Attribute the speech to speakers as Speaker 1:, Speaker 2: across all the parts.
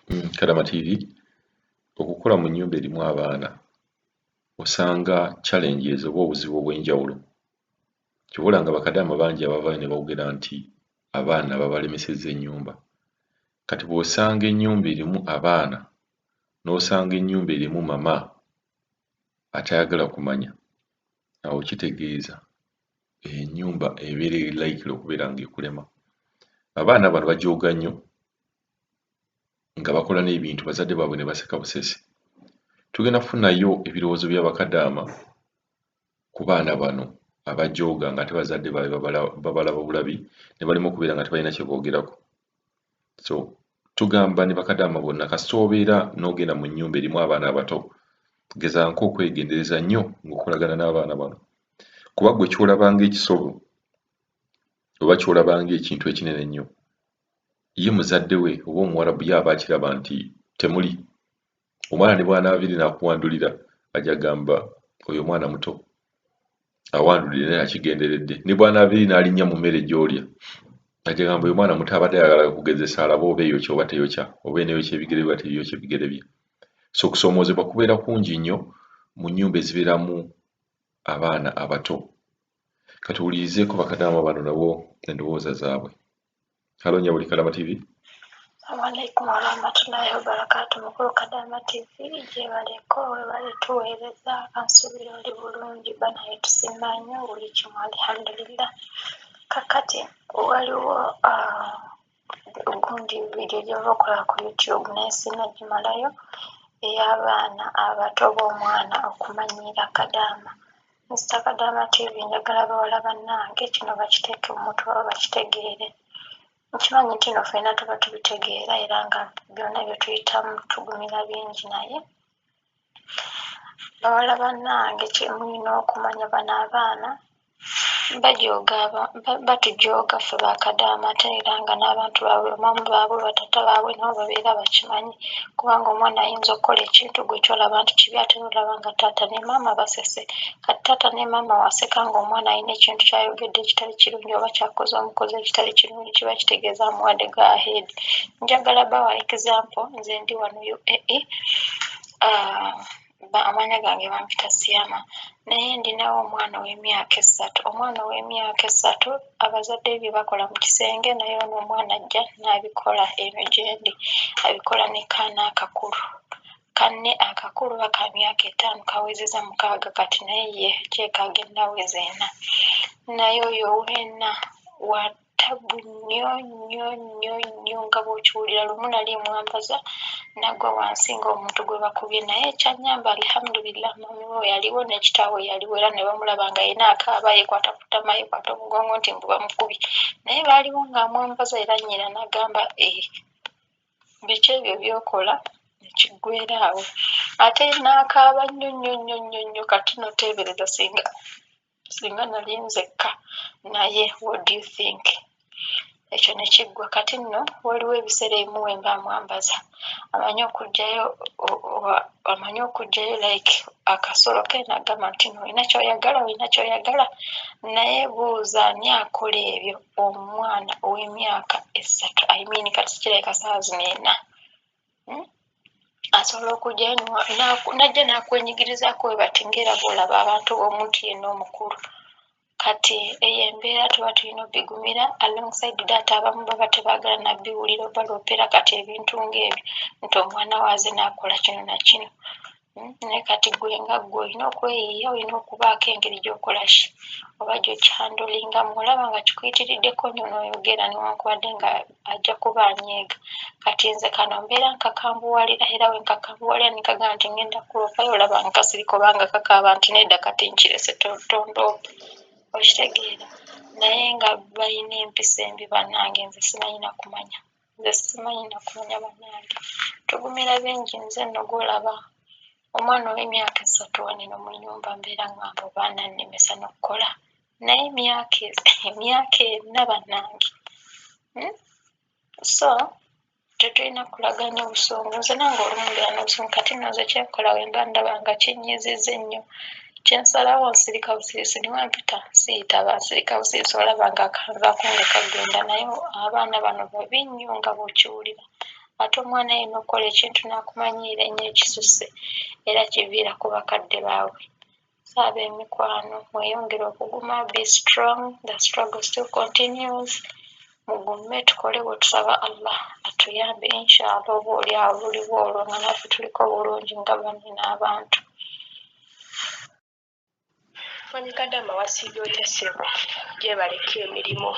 Speaker 1: Kadama TV, okukola mu nnyumba erimu abaana osanga challenges oba obuzibu obw'enjawulo. Kyova olaba nga bakadaama bangi abavaayo ne boogera nti abaana babalemesezza ennyumba. Kati bw'osanga ennyumba erimu abaana n'osanga ennyumba erimu mama atayagala kumanya, awo kitegeeza ennyumba ebeera eri likely okubeera ng'ekulema. Abaana bano bajooga nnyo nga bakola n'ebintu bazadde baabwe ne baseka busesi. Tugenda kufunayo ebirowoozo bya bakadaama ku baana bano abajooga ng'ate bazadde baabwe babalaba bulabi ne balema okubeera nga tebalina kye boogerako. So tugamba ne bakadaama bonna, kasita obeera n'ogenda mu nnyumba erimu abaana abato, gezaako okwegendereza nnyo ng'okolagana n'abaana bano, kuba ggwe ky'olaba ng'ekisobo oba ky'olaba ng'ekintu ekinene ennyo, ye muzadde we oba Omuwarabu ye aba akiraba nti temuli. Omwana ne bw'anaava eri n'akuwandulira, ajja kugamba oyo mwana muto awandulire naye akigenderedde. Ne bw'anaava eri n'alinnya mu mmere gy'olya, ajja kugamba oyo mwana muto abadde ayagala kugezesa alabe oba eyokya oba teyokya, oba eneeyokya ebigere bye oba teyokya ebigere bye. So okusoomoozebwa kubeera kungi nnyo mu nnyumba ezibeeramu abaana abato. Katuwulirizeeko bakadaama bano nabo endowooza zaabwe. Hello nnyabo, Kadama TV.
Speaker 2: Assalamu warahmatullahi wabarakatu. Mukulu Kadama TV, gyebaleko, webale tuweereza. Kansuubira oli bulungi banaye, tusiima nnyo buli kimu, alhamdulillah. Kakati waliwo gundi video gyova okola ku YouTube naye sinnagimalayo, ey'abaana abato b'omwana okumanyiira Kadaama. Mr Kadama TV, njagala bawala bannange kino bakiteeke mu mutwe oba bakitegeere. Nkimanyi nti nno ffenna tuba tubitegeera era nga byonna bye tuyitamu tugumira bingi, naye bawala bannange, kye mulina okumanya, bano abaana bajooga, batujooga ffe bakadaama, ate era nga n'abantu baabwe, bamaama baabwe, bataata baabwe nabo babeera bakimanyi, kubanga omwana ayinza okukola ekintu gwe ky'olaba nti kibi, ate n'olaba nga taata ne maama basese. Kati taata ne maama waseka ng'omwana alina ekintu ky'ayogedde ekitali kirungi oba ky'akoze omukozi ekitali kirungi, kiba kitegeeza amuwadde go ahead. Njagala bawa example. Nze ndi wano UAE, amannya gange bampita Siyama, naye ndinawo omwana ow'emyaka 3. Omwana ow'emyaka 3, abazadde be bye bakola mu kisenge, naye ono omwana ajja n'abikola eno gye ndi, abikola ne kaana akakulu kanne akakulu oba ka myaka 5, kawezezza 6 kati, naye ye kyekagenda aweza 4. Naye oyo ow'ena wa ttabbu nnyo nnyo nnyo nnyo nga bw'okiwulira. Lumu nali mwambaza n'agwa wansi ng'omuntu gwe bakubye, naye ekyannyamba, alhamdulillah, mummy we yaliwo ne kitaawe yaliwo, era ne bamulaba nga yenna akaaba, yeekwata ku ttama, yeekwata omugongo nti mbu bamukubye, naye baaliwo ng'amwambaza, era nnyina n'agamba, "Eh, biki ebyo by'okola?" Ne kiggweera awo. Ate n'akaaba nnyo nnyo nnyo nnyo nnyo. Kati nno teebereza singa nali nzekka naye, what do you think? Ekyo ne kiggwa. Kati nno waliwo ebiseera ebimu we mba mwambaza, amanyi okuggyayo like akasolo ke n'agamba nti no olina ky'oyagala, olina ky'oyagala. Naye buuza ani akola ebyo omwana ow'emyaka 3? I mean, kati kirabika ssaawa zino 4, Asobola okuggyayo n'ajja n'akwenyigirizaako bwe bati ng'era bw'olaba abantu omuntu yenna omukulu. Kati eyo embeera tuba tulina obbigumira. Alongside that, abamu baba tebaagala nabbiwulira obaloopera. Kati ebintu ng'ebyo nti omwana wo aze n'akola kino na kino, Naye kati ggwe nga ggwe olina okweyiiya, olina okubaako engeri gy'okola ki oba gy'okihandlingamu. Olaba nga kikuyitiriddeko nnyo n'oyogera, newankubadde nga ajja kuba anyeega. Kati nze kano mbeera nkakambuwalira, era bwe nkakambuwalira ne nkagamba nti ngenda kuloopayo, olaba nkasirika oba nga kakaaba nti nedda, kati nkirese, tondoopa. Okitegeera? Naye nga balina empisa embi bannange, nze simanyi na kumanya, nze simanyi na kumanya. Bannange, tugumira bingi. Nze nno gw'olaba omwana ow'emyaka 3 wano eno mu nnyumba, mbeera ŋŋamba oba anannemesa n'okkola, naye emyaka 4, bannange, So tetulina kulaga nnyo busungu. Nze nange olumu mbeera n'obusungu. Kati nno nze kyenkola, bwe mba ndaba nga kinnyiizizza ennyo, kyensalawo nsirika busirisi. Ne wampita siyitaba, nsirika busirisi, olaba nga akanvaako nga kagenda. Naye abaana bano babi nnyo nga bw'okiwulira. Ate omwana yenna okukola ekintu n'akumanyiira ennyo ekisusse era kiviira ku bakadde baabwe. So ab'emikwano mweyongere okuguma, be strong, the struggle still continues. Mugume tukole bwe tusaba Allah atuyambe inshallah oba oli awo luliba olwo nga naffe tuliko bulungi nga banne n'abantu.
Speaker 3: Mwami Kadama wasiibye otya ssebo? Gyebaleko emirimu.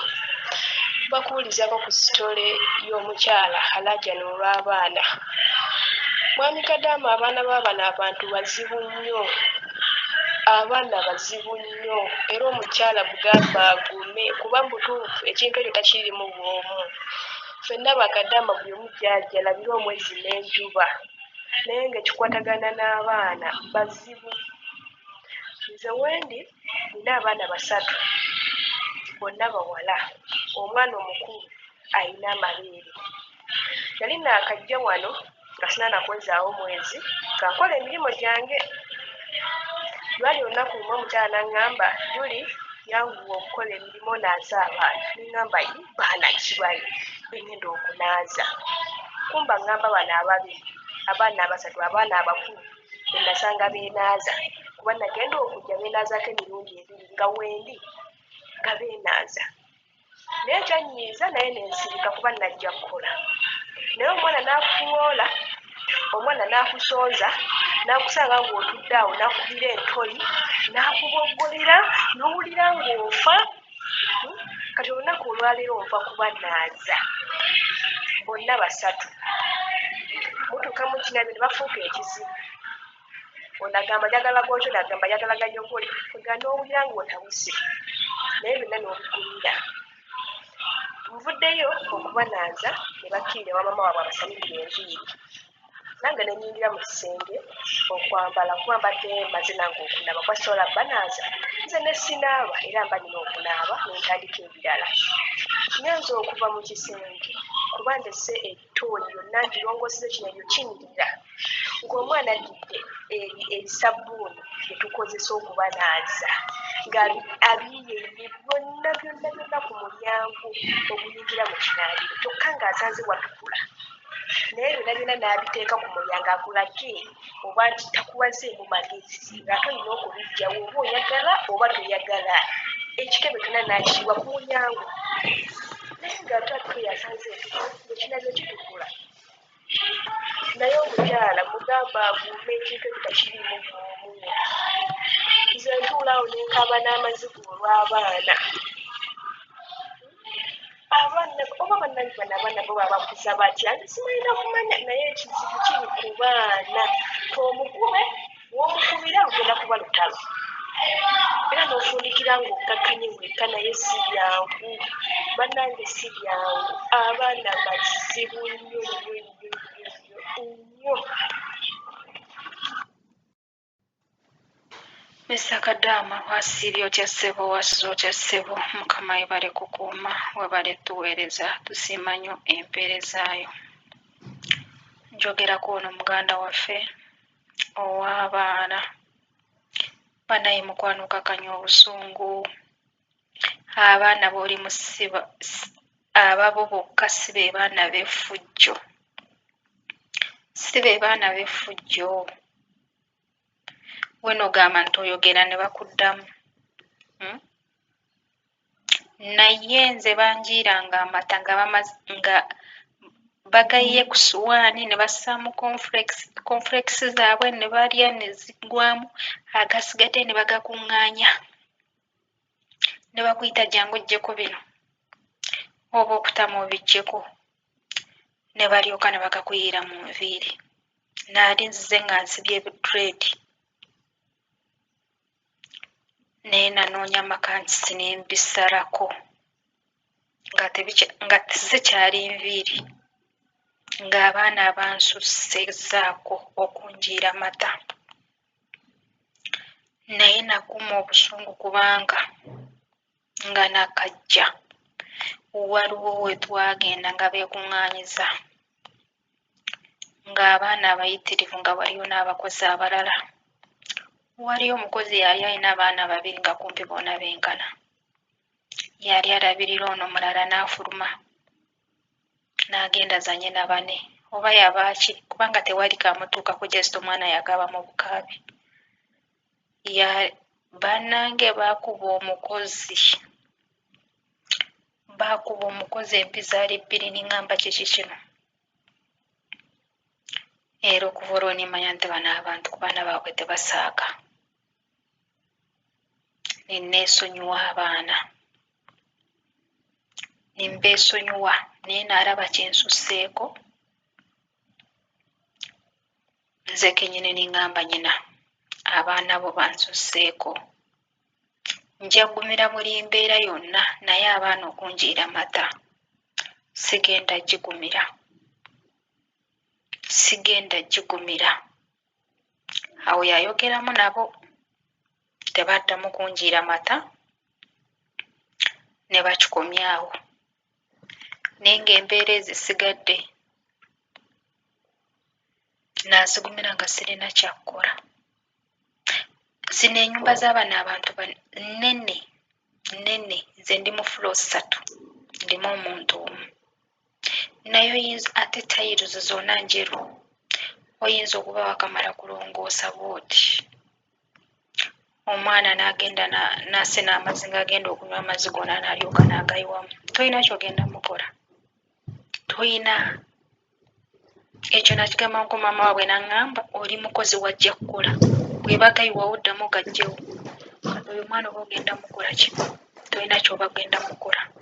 Speaker 3: Bakuwulizako ku sitole y'omukyala alaajana olw'abaana. Mwami Kadama abaana ba bano abantu bazibu nnyo. Abaana bazibu nnyo era omukyala mugambe agume kuba mu butuufu ekintu ekyo takiriimu bw'omu. Ffenna bakadaama buli omu gy'ajja alabire omwezi n'enjuba naye ng'ekikwatagana n'abaana bazibu. Nze wendi nina abaana basatu bonna bawala. Omwana omukulu alina amabeere. Nali naakajja wano nga sirina na kwezaawo mwezi nga nkola emirimu gyange. Lwali olunaku lumu omukyala n'aŋŋamba, Julie yanguwa okukola emirimu onaaze abaana. Ne ŋŋamba yii baana ki bali be ŋŋenda okunaaza? Kumbe aŋŋamba bano ababiri, abaana abasatu, abaana abakulu be nasanga beenaaza kuba nagenda okujja beenaazaako emirundi ebiri nga wendi nga beenaaza. Naye kyannyiiza naye ne nsirika kuba najja kukola. Naye omwana n'akuwoola, omwana n'akusonza, n'akusanga ng'otudde awo n'akubira entoyi, n'akuboggolera, n'owulira ng'ofa. Hmm? Kati olunaku olwaleero nva kubanaaza bonna basatu. Mutuuka mu kinaabiro ne bafuuka ekizibu. Ono agamba njagala gookye, ono agamba njagala ganyogole. Kwegamba n'owulira ng'otabuse naye byonna n'obigumira. Nvuddeyo okubanaaza ne bakkirira ewa maama waabwe abasalirire enviiri. Nange ne nnyingira mu kisenge okwambala kuba mbadde mmaze nange okunaaba kuba sisobola banaaza nze ne sinaaba era mba nnina okunaaba ne ntandika ebirala. Ngenze okuva mu kisenge kuba ndese ettooyi yonna ngirongoosezza ekinabiro kinyirira ng'omwana addidde ebisabbuuni bye tukozesa okubanaaza ng'abiyiye byonna byonna byonna ku mulyango oguyingira mu kinaabiro kyokka ng'asanze watukula naye byonna byonna n'abiteeka ku mulyango akulage oba nti takuwazeemu magezi ng'ate olina okubiggyawo oba oyagala oba toyagala ekikebe kyonna n'akiyiwa ku mulyango naye ng'ate ate yasanze ng'ekinaabiro kitukula. Naye omukyala mugamba agume ekintu ekyo takiriimu bw'omu. Nze ntuula awo ne nkaaba n'amaziga olw'abaana. Abaana oba bannange bano abaana bo babakuza batya? Nze simanyi na kumanya naye ekizibu kiri ku baana. Toomukube, w'omukubira lugenda kuba lutalo. Era n'ofundikira ng'okkakkanye wekka naye si byangu. Bannange si byangu. Abaana bazibu nnyo nnyo nnyo nnyo nnyo.
Speaker 4: Mister Kadaama wasiibye otya ssebo wasuze otya ssebo mukama yebale kukuuma webale tuweereza tusiima nnyo empeerezaayo njogerako ono muganda waffe ow'abaana banaye mukwano kakanya obusungu abaana b'oli musiba ababo bokka si be baana b'effujjo si be baana b'effujjo wena ogamba nti oyogera ne bakuddamu hmm? Naye nze banjiiranga amata nga nga bagayiye ku suwaani ne bassaamu cornflakes zaabwe ne balya ne ziggwamu agasigadde ne bagakuŋŋaanya ne bakuyita jangu oggyeko bino oba okutama obiggyeko ne balyoka ne bagakuyiira mu nviiri naali nzize nga nsibye ebidread naye nanoonya amakankisi ne mbisalako nga tezikyali nviiri ng'abaana bansusizzaako okunjiira amata naye nakuuma obusungu kubanga nga nakajja waliwo we twagenda nga beekuŋŋaanyiza ng'abaana abayitirivu nga waliyo n'abakozi abalala. Waliyo omukozi yali alina abaana babiri nga kumpi bonna benkana. Yali alabirira ono omulala n'afuluma n'agenda azannye na bane. Oba yabaaki, kubanga tewali kamutuukako, just omwana yakaaba mu bukaabi. Ya bannange, baakuba omukozi, baakuba omukozi empi zaali bbiri. Niŋŋamba, kiki kino? Era okuva olwo nimanya nti bano abantu ku baana baabwe tebasaaga. Neneesonyiwa abaana, nimbeesonyiwa, naye naalaba kyensusseeko nze kenyini. Niŋŋamba nyina, abaana bo bansusseeko, nja gumira buli mbeera yonna, naye abaana okunjiira mata sigenda gigumira, sigenda gigumira. Awo yayogeramu nabo, tebaddamu kunjiira mata, ne bakikomyawo. Naye ng'embeera ezisigadde nazigumira nga sirina kyakkola. Zino ennyumba z'abano abantu nnene nnene. Nze ndi mu floor 3, ndimu omuntu omu, naye oyinza, ate tiles zonna njeru, oyinza okuba wakamala kulongoosa bwoti, omwana n'agenda n'asena amazzi, ng'agenda okunywa amazzi gonna n'alyoka n'agayiwamu. Tolina kyogenda mukola, toyina. Ekyo nakigambako maama waabwe, n'aŋŋamba, oli mukozi, wajja kukola, bwe bagayiwawo ddamu gajjewo. Kati oyo omwana oba ogenda mukola ki? Tolina kyoba genda mukola.